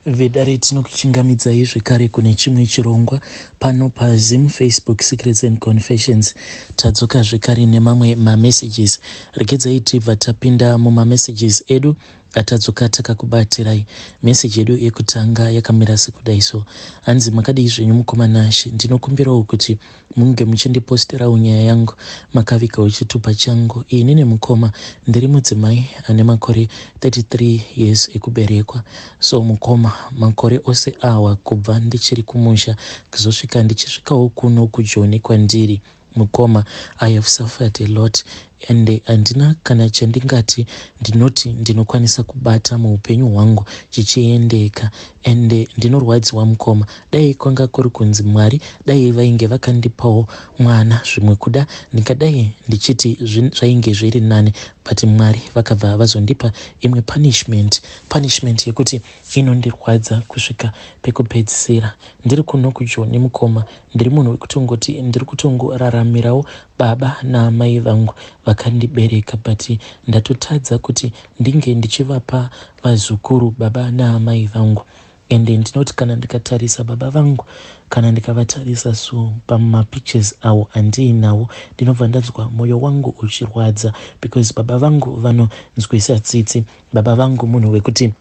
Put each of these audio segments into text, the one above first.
Vedare, tinokuchingamidzai zvekare kune chimwe chirongwa pano paZim Facebook Secrets and Confessions. Tadzoka zvekare nemamwe mamessages. Regedzai tibva tapinda mumamessages edu atadzoka takakubatirai. Meseji yedu yekutanga yakamira sekudai so. Hanzi, "Makadii zvenyu mukoma Nashe? Ndinokumbirawo kuti munge muchindiposterawo nyaya yangu makavigawo chitupa changu. Inini mukoma, ndiri mudzimai ane makore 33 years ekuberekwa. So mukoma, makore ose awa kubva ndichiri kumusha kuzosvika ndichisvikawo kuno kuJoni kwandiri, mukoma, I have suffered a lot and handina kana chandingati ndinoti ndinokwanisa kubata muupenyu hwangu chichiendeka and ndinorwadziwa mukoma. Dai kwanga kuri kunzi Mwari dai vainge vakandipawo mwana, zvimwe kuda ndingadai ndichiti zvainge zviri nani, but Mwari vakabva vazondipa imwe punishment, punishment yekuti inondirwadza kusvika pekupedzisira. Ndiri kuno kuJoni mukoma, ndiri munhu wekutongoti ndiri kutongoraramirawo baba naamai vangu vakandibereka, but ndatotadza kuti ndinge ndichivapa vazukuru, baba naamai vangu. Ende ndinoti kana ndikatarisa baba vangu, kana ndikavatarisa so pamapictures avo andiinawo, ndinobva ndanzwa mwoyo wangu uchirwadza because baba vangu vanonzwisa tsitsi. Baba vangu munhu wekuti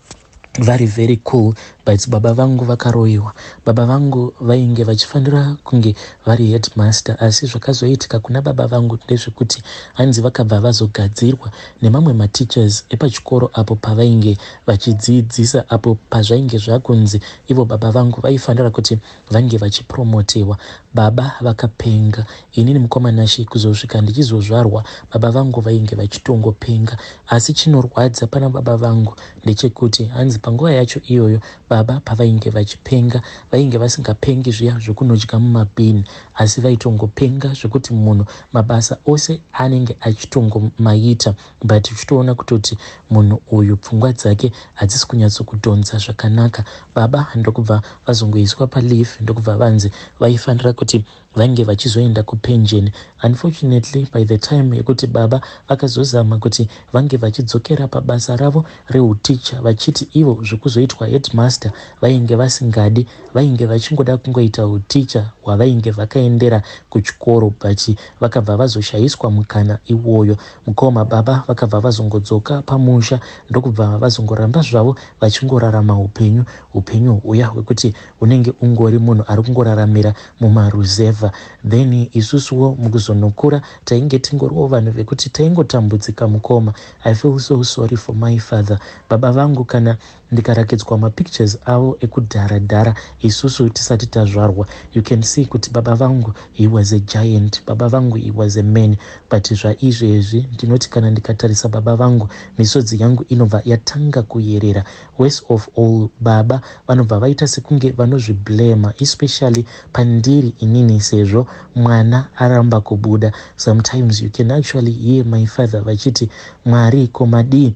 vari very cool, but baba vangu vakaroyiwa. Baba vangu vainge vachifanira kunge vari headmaster, asi zvakazoitika kuna baba vangu ndezvekuti hanzi vakabva vazogadzirwa nemamwe mateachers epachikoro apo pavainge vachidzidzisa, apo pazvainge zvakunzi ivo baba vangu vaifanira kuti vange vachipromotewa. Baba vakapenga. Inini mukoma Nashe, kuzosvika ndichizozvarwa, baba vangu vainge vachitongopenga. Asi chinorwadza pana baba vangu ndechekuti hanzi panguva yacho iyoyo baba pavainge vachipenga, vainge vasingapengi zviya zvekunodya mumabhini, asi vaitongopenga zvekuti munhu mabasa ose anenge achitongomaita, but uchitoona kutoti munhu uyu pfungwa dzake hadzisi kunyatsokudhonza zvakanaka. Baba ndokubva vazongoiswa paleave, ndokubva vanzi vaifanira kuti vange vachizoenda kupension. Unfortunately, by the time yekuti baba vakazozama kuti vange vachidzokera pabasa ravo reuticha, vachiti ivo zvekuzoitwa headmaster vainge vasingadi, vainge vachingoda kungoita uticha hwavainge vakaendera kuchikoro, but vakabva vazoshayiswa mukana iwoyo. Mukoma, baba vakabva vazongodzoka pamusha, ndokubva vazongoramba zvavo vachingorarama upenyu huya hwekuti unenge ungori munhu ari kungoraramira mumaruzevha. Then isusuwo mukuzonokura tainge tingoriwo vanhu vekuti taingotambudzika. Mukoma, I feel so sorry for my father. Baba vangu, kana ndikarakidzwa mapictures avo ekudhara dhara isusu tisati tazvarwa, you can see kuti baba vangu, he was a giant. Baba vangu, he was a man, but zvaizvezvi ndinoti kana ndikatarisa baba vangu, misodzi yangu inobva yatanga kuyerera. Worst of all, baba vanobva vaita sekunge vanozviblema, especially pandiri inini, sezvo mwana aramba kubuda. Sometimes you can actually hear my father vachiti, 'Mwari, ko madii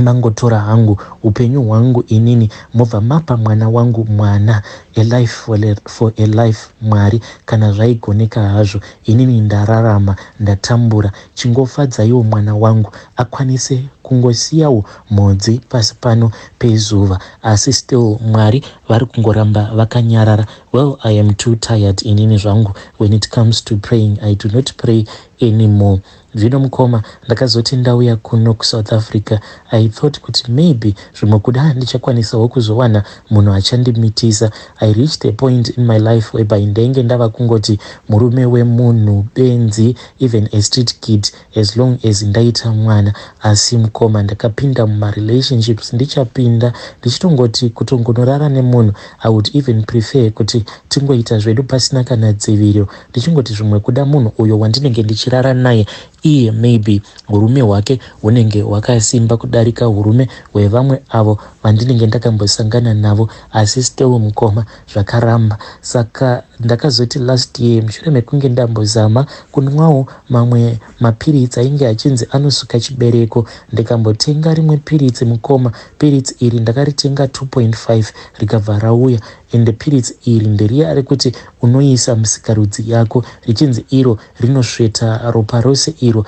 mangotora hangu upenyu hwangu inini, mobva mapa mwana wangu mwana, a life for a life? Mwari, kana zvaigoneka hazvo, inini ndararama, ndatambura, chingofadzaiwo mwana wangu akwanise kungosiyawo mhodzi pasi pano pezuva.' Asi still Mwari vari kungoramba vakanyarara. Well, I am too tired inini zvangu. When it comes to praying, I do not pray anymore. Zvino mukoma, ndakazoti ndauya kuno kuSouth Africa, I thought kuti maybe zvimwe kuda ndichakwanisawo kuzowana munhu achandimitisa. I reached a point in my life whereby ndainge ndava kungoti murume wemunhu, benzi, even a street kid, as long as ndaita mwana. Asi mukoma, ndakapinda mumarelationships, ndichapinda ndichitongoti kutongonorara nemunhu, I would even prefer kuti tingoita zvedu pasina kana dziviriro, ndichingoti zvimwe kuda munhu uyo wandinenge ndichirara naye iye maybe urume hwake hunenge hwakasimba kudarika urume hwevamwe avo vandinenge ndakambosangana navo. Asi still mukoma, zvakaramba. Saka ndakazoti last year, mushure mekunge ndambozama kunwawo mamwe mapiritsi ainge achinzi anosuka chibereko, ndikambotenga rimwe piritsi. Mukoma, piritsi iri ndakaritenga 2.5, rikabva rauya. Ende piritsi iri nderiya rekuti unoisa musikarudzi yako, richinzi iro rinosveta ropa rose iro.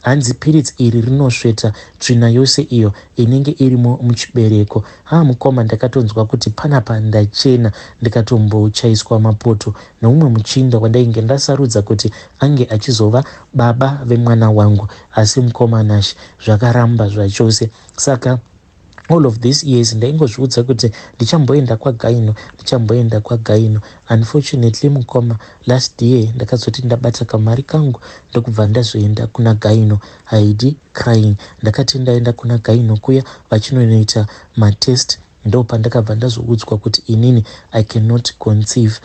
Hanzi piritsi iri rinosveta tsvina yose iyo inenge irimo muchibereko. Haa mukoma ndakatonzwa kuti panapa ndachena ndikatombochaiswa mapoto neumwe muchinda wandainge ndasarudza kuti ange achizova baba vemwana wangu asi mukoma Nashe zvakaramba zvachose saka all of these years ndaingozviudza kuti ndichamboenda kwagaino ndichamboenda kwagaino unfortunately mukoma last year ndakazoti ndabata kamari kangu ndokubva ndazoenda kuna gaino haidi crying ndakati ndaenda kuna gaino kuya vachinonoita matest ndopandakabva ndazoudzwa kuti inini i cannot conceive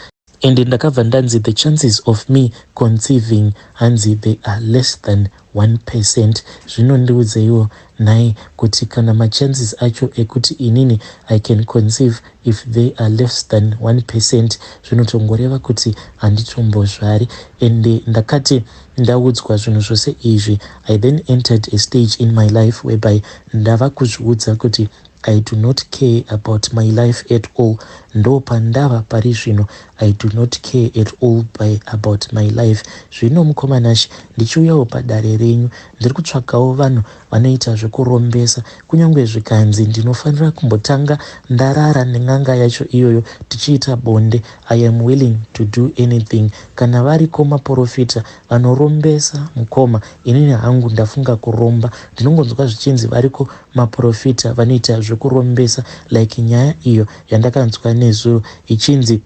and ndakabva ndanzi the chances of me conceiving hanzi they are less than 1%. Zvinondiudzeiwo nhai kuti kana machances acho ekuti inini I can conceive if they are less than 1%, zvinotongoreva kuti handitombozvari. Ende ndakati ndaudzwa zvinhu zvose izvi, I then entered a stage in my life whereby ndava kuzviudza kuti I do not care about my life at all. Ndopandava pari zvino, I do not care at all about my life. Zvino mukoma Nashe, ndichiuyawo padare renyu, ndiri kutsvakawo vanhu vanoita zvekurombesa, kunyange zvikanzi ndinofanira kumbotanga ndarara nen'anga yacho iyoyo tichiita bonde, I am willing to do anything. Kana variko maprofita vanorombesa mukoma, inini hangu ndafunga kuromba. Ndinongonzwa zvichinzi variko maprofita vanoita zvekurombesa, like nyaya iyo yandakanzwa nezuro ichinzi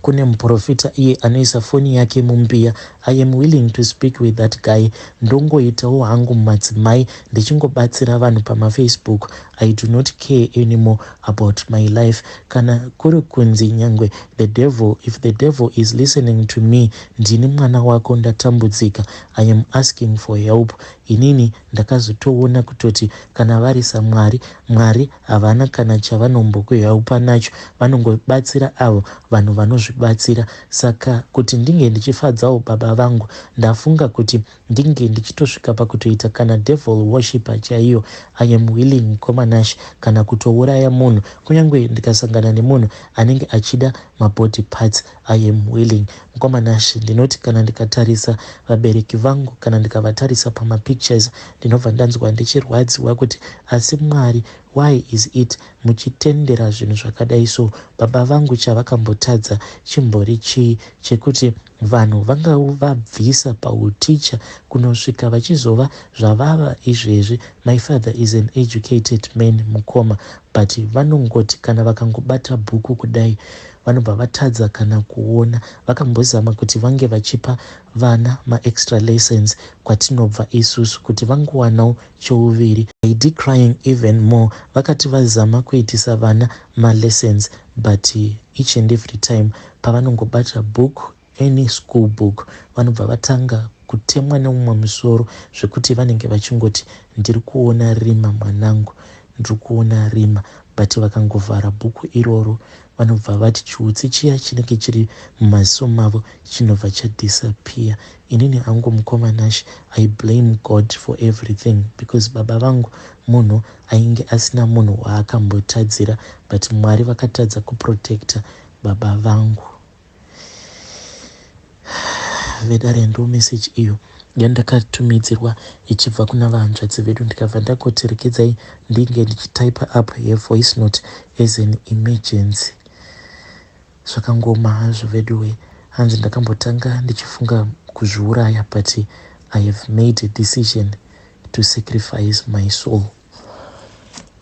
kune muprofita iye anoisa foni yake mumbiya. I am willing to speak with that guy. Ndongoitawo hangu madzimai ndichingobatsira vanhu pamafacebook. I do not care anymore about my life. Kana kuri kunzi nyangwe the devil, if the devil is listening to me, ndini mwana wako, ndatambudzika. I am asking for help. Inini ndakazotoona kutoti kana vari samwari, Mwari havana kana chavanombokuhelpa nacho, vanongobatsira avo vanhu vanozvibatsira. Saka kuti ndinge ndichifadzawo baba vangu, ndafunga kuti ndinge ndichitosvika pakutoita kana devil worshipper chaiyo. I am willing, mukoma Nashe, kana kutouraya munhu, kunyange ndikasangana nemunhu anenge achida mabody parts, I am willing. Mukoma Nashe, ndinoti kana ndikatarisa vabereki vangu, kana ndikavatarisa pamapictures, ndinobva ndanzwa ndichirwadziwa kuti asi Mwari, why is it muchitendera zvinhu zvakadai? So baba vangu chavakambotadza chimbori chii chekuti vanhu vangavabvisa pauticha kunosvika vachizova zvavava izvezvi? My father is an educated man, mukoma, but vanongoti kana vakangobata bhuku kudai, vanobva vatadza kana kuona. Vakambozama kuti vange vachipa vana maextra lessons kwatinobva isusu kuti vangowanawo chouviri. Id crying even more. Vakati vazama kuitisa vana malessons, but each and every time pavanongobata book, any school book, vanobva vatanga kutemwa neumwe musoro zvekuti vanenge vachingoti, "Ndiri kuona rima mwanangu, ndiri kuona rima." But vakangovhara bhuku iroro, vanobva vati chiutsi chiya chinenge chiri mumaziso mavo chinobva chadisappear. Inini hangu, mukoma Nashe, I blame God for everything, because baba vangu munhu ainge asina munhu waakambotadzira, but Mwari vakatadza kuprotecta baba vangu. Vedare, ndo message iyo yandakatumidzirwa ichibva kuna vahanzvadzi vedu, ndikabva ndangoti rekedzai ndinge ndichitaipa up yevoice note as an emergency. Zvakangoma hazvo veduwe. Hanzi ndakambotanga ndichifunga kuzviuraya, but I have made a decision to sacrifice my soul.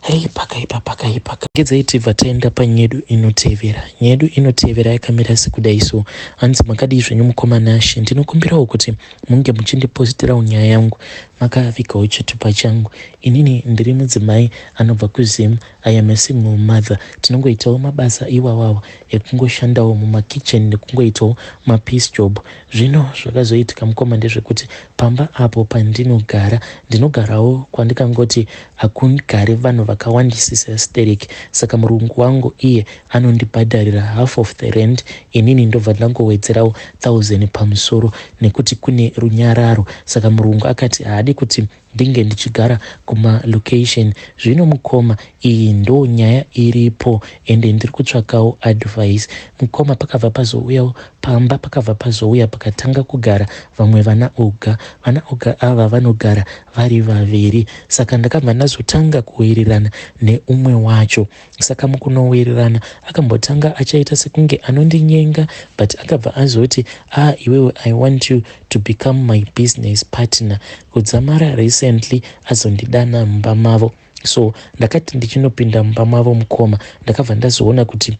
Hei, pakaipa, pakaipa. Ngedzai tibva taenda panyedu inotevera. Nyedu inotevera yakamira sekudai so. Hanzi, "Makadii zvenyu mukoma Nashe? Ndinokumbirawo kuti munge muchindipostirawo nyaya yangu makavigawo chitupa changu. Inini ndiri mudzimai anobva kuZim. I am a single mother. Tinongoitawo mabasa iwawawa ekungoshandawo mumakitchen nekungoitawo mapiece job. Zvino zvakazoitika mukoma ndezvekuti pamba apo pandinogara, ndinogarawo kwandikangoti hakugari vanhu vakawandisisa sterek. Saka murungu wangu iye anondibhadharira half of the rent, inini ndobva ndangowedzerawo 1000 pamusoro nekuti kune runyararo. Saka murungu akati haadi." Havadi kuti ndinge ndichigara kumalocation. Zvino mukoma, iyi ndo nyaya iripo, ende ndiri kutsvakawo advice, mukoma. Pakabva pazouyawo pamba, pakabva pazouya pakatanga kugara vamwe vana oga. Vana oga ava vanogara vari vaviri, saka ndakabva ndazotanga kuwirirana neumwe wacho. Saka mukunowirirana akambotanga achaita sekunge anondinyenga, but akabva azoti, "Ah, iwewe, I want you to become my business partner." Kudzamara recently azondidana mumba mavo. So ndakati ndichinopinda mumba mavo, mukoma, ndakabva ndazoona kuti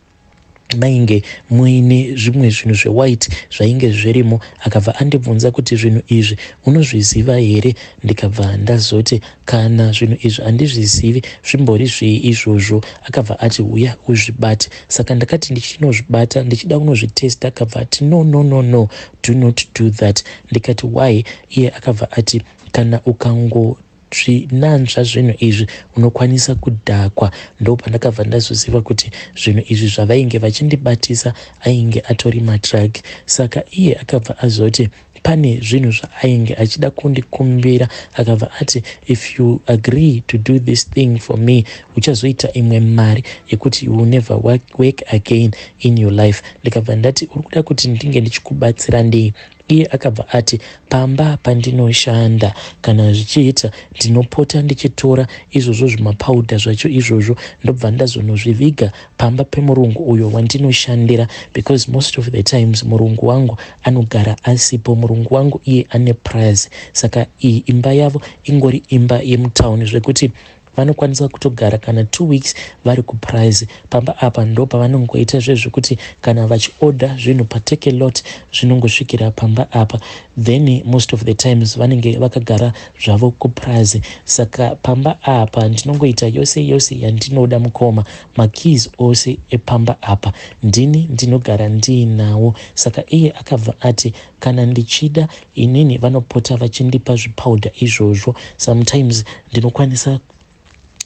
mainge muine zvimwe zvinhu zvewhite zvainge zvirimo. Akabva andibvunza kuti, "Zvinhu izvi unozviziva here?" Ndikabva ndazoti, "Kana, zvinhu izvi handizvizivi, zvimbori zvii izvozvo?" Akabva ati, "Uya uzvibate." Saka ndakati ndichinozvibata, ndichida kunozvitesta, akabva ati, "No, no, no, no, do not do that." Ndikati, "Why?" Iye akabva ati, "Kana ukango zvinanzva zvinhu izvi unokwanisa kudhakwa." Ndo pandakabva ndazoziva kuti zvinhu izvi zvavainge vachindibatisa ainge atori madrug. Saka iye akabva azoti pane zvinhu zvaainge achida kundikumbira. Akabva ati, "If you agree to do this thing for me, uchazoita imwe mari yekuti you will never work again in your life." Ndikabva ndati, "Uri kuda kuti ndinge ndichikubatsira ndei?" Iye akabva ati, "Pamba pandinoshanda, kana zvichiita, ndinopota ndichitora izvozvo zvimapowder zvacho izvozvo, ndobva ndazonozviviga pamba pemurungu uyo wandinoshandira, because most of the times murungu wangu anogara asipo. Murungu wangu iye ane prize, saka iyi imba yavo ingori imba yemutauni, zvekuti vanokwanisa kutogara kana 2 weeks vari kuprize. Pamba apa ndo pavanongoita zvezvekuti kana vachiorder zvinhu paTakealot, zvinongosvikira pamba apa. Then most of the times vanenge vakagara zvavo kuprize. Saka pamba apa ndinongoita yose yose yandinoda, mukoma. Makeys ose epamba apa ndini ndinogara ndiinawo." Saka iye akabva ati kana ndichida inini, vanopota vachindipa zvipowder izvozvo. Sometimes ndinokwanisa.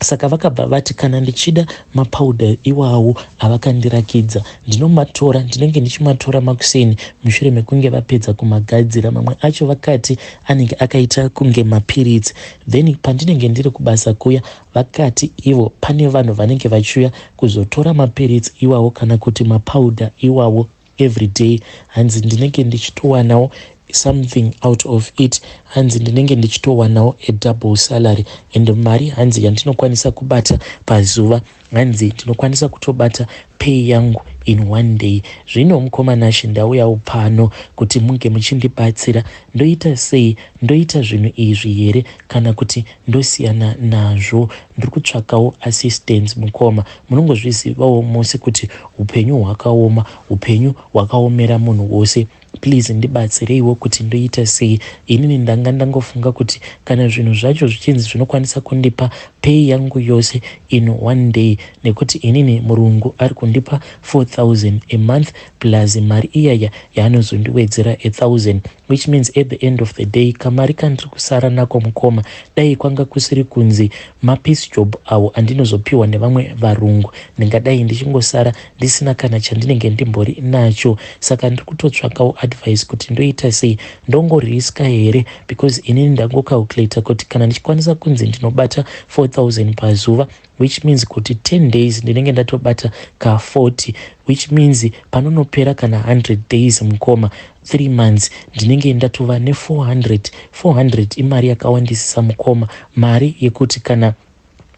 Saka vakabva vati kana ndichida mapowder iwawo avakandirakidza, ndinomatora, ndinenge ndichimatora makuseni mushure mekunge vapedza kumagadzira. Mamwe acho vakati anenge akaita kunge mapiritsi. Then pandinenge ndiri kubasa kuya, vakati ivo pane vanhu vanenge vachiuya kuzotora mapiritsi iwawo kana kuti mapowder iwawo every day. Hanzi ndinenge ndichitowanawo something out of it. Hanzi ndinenge ndichitowanawo a double salary, and mari hanzi yandinokwanisa kubata pazuva, hanzi ndinokwanisa kutobata pay yangu in one day. Zvino mukoma Nashe, ndauyawo pano kuti munge muchindibatsira. Ndoita sei? Ndoita zvinhu izvi here kana kuti ndosiyana nazvo? Ndiri kutsvakawo assistance, mukoma. Munongozvizivawo mose kuti upenyu hwakaoma, upenyu hwakaomera munhu wose. Please ndibatsireiwo kuti ndoita sei. Inini ndanga ndangofunga kuti kana zvinhu zvacho zvichinzi zvinokwanisa kundipa pay yangu yose in one day, nekuti inini murungu ari kundipa 4000 a month plus mari iyaya yaanozondiwedzera 1000, which means at the end of the day kamari kandiri kusara nako, mukoma, dai kwanga kusiri kunzi mapiece job awo andinozopiwa nevamwe varungu, ndingadai ndichingosara ndisina kana chandinenge ndimbori nacho. Saka ndiri kutotsvakawo advice kuti ndoita sei. Ndongoriska here? Because inini ndangocalculata kuti kana ndichikwanisa kunzi ndinobata 4000 pazuva, which means kuti 10 days ndinenge ndatobata ka40, which means panonopera kana 100 days, mukoma, 3 months, ndinenge ndatova ne400. 400 imari yakawandisisa, mukoma, mari yekuti kana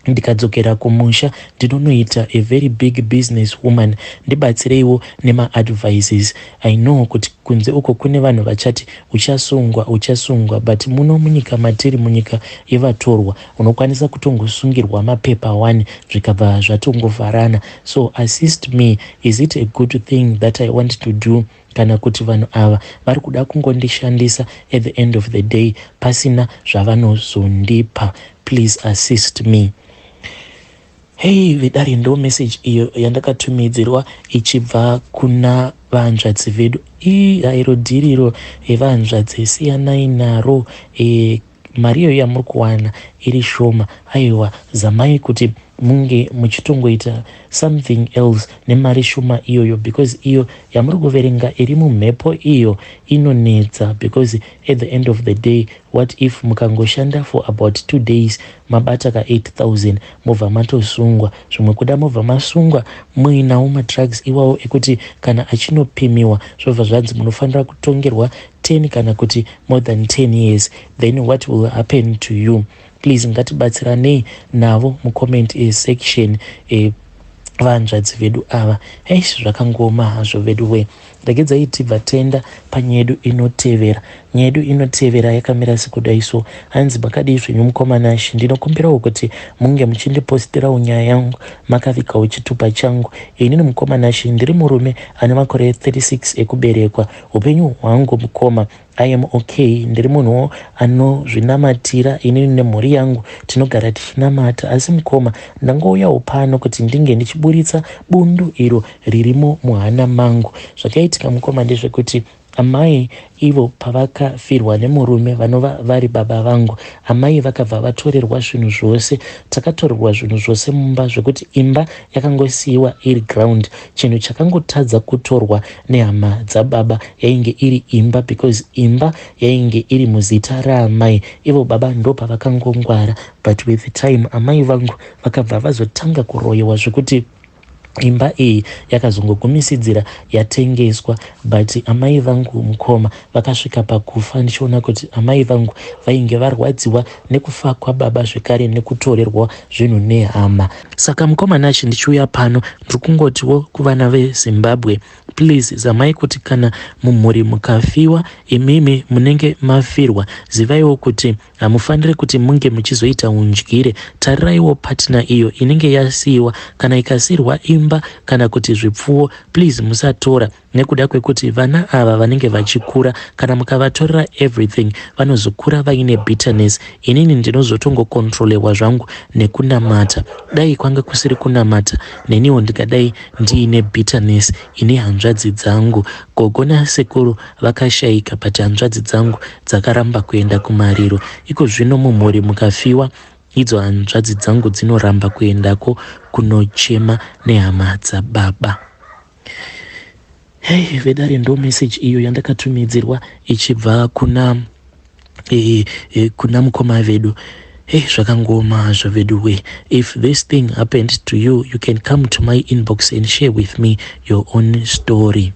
ndikadzokera kumusha ndinonoita a very big business woman. Ndibatsireiwo nemaadvices. I know kuti kunze uko kune vanhu vachati uchasungwa, uchasungwa, but muno munyika matiri, munyika yevatorwa, unokwanisa kutongosungirwa mapepa 1 zvikabva zvatongovharana. So assist me, is it a good thing that I want to do, kana kuti vanhu ava vari kuda kungondishandisa, at the end of the day pasina zvavanozondipa? Please assist me. Hei vedare, ndo message iyo yandakatumidzirwa ichibva kuna vanzvadzi vedu. Iro dhiriro evanzvadzi, siyanai naro. Mari iyoyo yamuri kuwana iri shoma. Aiwa, zamai kuti Munge muchitongoita something else nemari shoma iyoyo, because iyo yamuri kuverenga iri mumhepo iyo inonetsa, because at the end of the day, what if mukangoshanda for about 2 days, mabata ka 8000, mobva matosungwa? Zvimwe kuda mobva masungwa muinawo madrugs iwawo ekuti kana achinopimiwa, zvobva zvanzi munofanira kutongerwa 10 kana kuti more than 10 years. Then what will happen to you? Please, ngatibatsiranei navo mucomment section, vanzvadzi vedu ava. Eish, zvakangoma hazvo vedu we. Regedzai tibva tenda panyaya yedu inotevera. Nyaya yedu inotevera yakamira sekudai so. Hanzi, "Makadii zvenyu, mukoma Nashe? Ndinokumbirawo kuti munge muchindipostirawo nyaya yangu makavigawo chitupa changu. Inini, mukoma Nashe, ndiri murume ane makore 36 ekuberekwa. Upenyu hwangu, mukoma, I am okay. Ndiri munhuwo anozvinamatira. Inini nemhuri yangu tinogara tichinamata. Asi mukoma, ndangouyawo pano kuti ndinge ndichiburitsa bundu iro ririmo muhana mangu. Zvakaitika, mukoma, ndezvekuti amai ivo pavakafirwa nemurume, vanova vari baba vangu, amai vakabva vatorerwa zvinhu zvose. Takatorerwa zvinhu zvose mumba, zvekuti imba yakangosiyiwa iri ground. Chinhu chakangotadza kutorwa nehama dzababa yainge iri imba, because imba yainge iri muzita raamai. Ivo baba ndo pavakangongwara, but with time amai vangu vakabva vazotanga kuroyiwa, zvekuti imba iyi yakazongogumisidzira yatengeswa. But amai vangu, mukoma, vakasvika pakufa ndichiona kuti amai vangu vainge varwadziwa nekufa kwababa, zvekare nekutorerwa zvinhu nehama. Saka mukoma Nashe, ndichiuya pano ndiri kungotiwo kuvana veZimbabwe, please zamai kuti kana mumhuri mukafiwa, imimi munenge mafirwa, zivaiwo kuti hamufaniri kuti munge muchizoita undyire. Tariraiwo partner iyo inenge yasiyiwa. Kana ikasiyirwa imba kana kuti zvipfuwo, please musatora, nekuda kwekuti vana ava vanenge vachikura, kana mukavatorera everything, vanozokura vaine bitterness. Inini ndinozotongokontrolewa zvangu nekunamata. Dai kwanga kusiri kunamata, neniwo ndikadai ndiine bitterness ine hanzvadzi dzangu. Gogo nasekuru vakashayika, but hanzvadzi dzangu dzakaramba kuenda kumariro. Iko zvino mumhuri mukafiwa, idzo hanzvadzi dzangu dzinoramba kuendako kunochema nehama dzababa." Hei vedare, ndo message iyo yandakatumidzirwa ichibva kuna mukoma vedu. Hey, zvakangoma hazvo vedu we. If this thing happened to you, you can come to my inbox and share with me your own story.